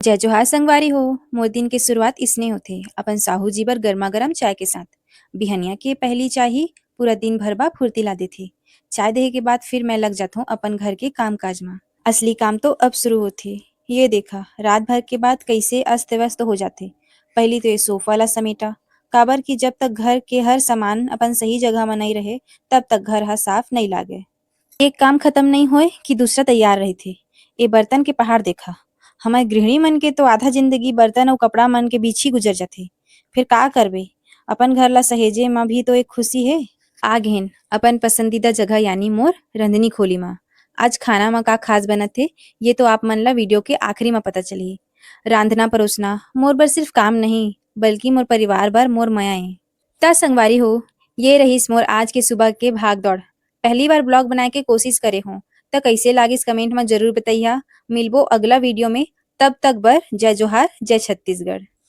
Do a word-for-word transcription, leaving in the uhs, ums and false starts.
जय जोहार संगवारी हो। मोर दिन के शुरुआत इसने होथे, अपन साहू जी बर गर्मा गर्म चाय के साथ। बिहनिया के पहली चाय ही पूरा दिन भर बा फुर्ती ला देथे। चाय देहे के बाद फिर मैं लग जाथों अपन घर के काम काज मा। असली काम तो अब शुरू होथे। ये देखा, रात भर के बाद कैसे अस्त व्यस्त हो जाथे। पहली तो ये सोफा ला समेटा, काबर कि जब तक घर के हर सामान अपन सही जगह मा नइ रहे, तब तक घर हा साफ नइ लागे। एक काम खत्म नइ होय कि दूसरा तैयार रहिथे। ए बर्तन के पहाड़ देखा, हमर गृहिणी मन के तो आधा जिंदगी बर्तन अउ कपड़ा मन के बीच ही गुजर जाथे। फिर का करबे, अपन घर ला सहेजे म भी तो एक खुशी हे। आ गेन अपन पसंदीदा जगह, यानी मोर रंधनी खोली म। आज खाना म का खास बनत हे, ये तो आप मन ला वीडियो के आखिरी म पता चलही। रांधना परोसना मोर बर सिर्फ काम नहीं, बल्कि मोर परिवार बर मोर मया ए। त संगवारी हो, ये रहिस मोर आज के सुबह के भाग दौड़। पहली बार ब्लॉग बनाए के कोशिश करे हो, त कैसे लागिस कमेंट म जरूर बतैहा। मिलबो अगला वीडियो में, तब तक बर जय जोहार, जय छत्तीसगढ़।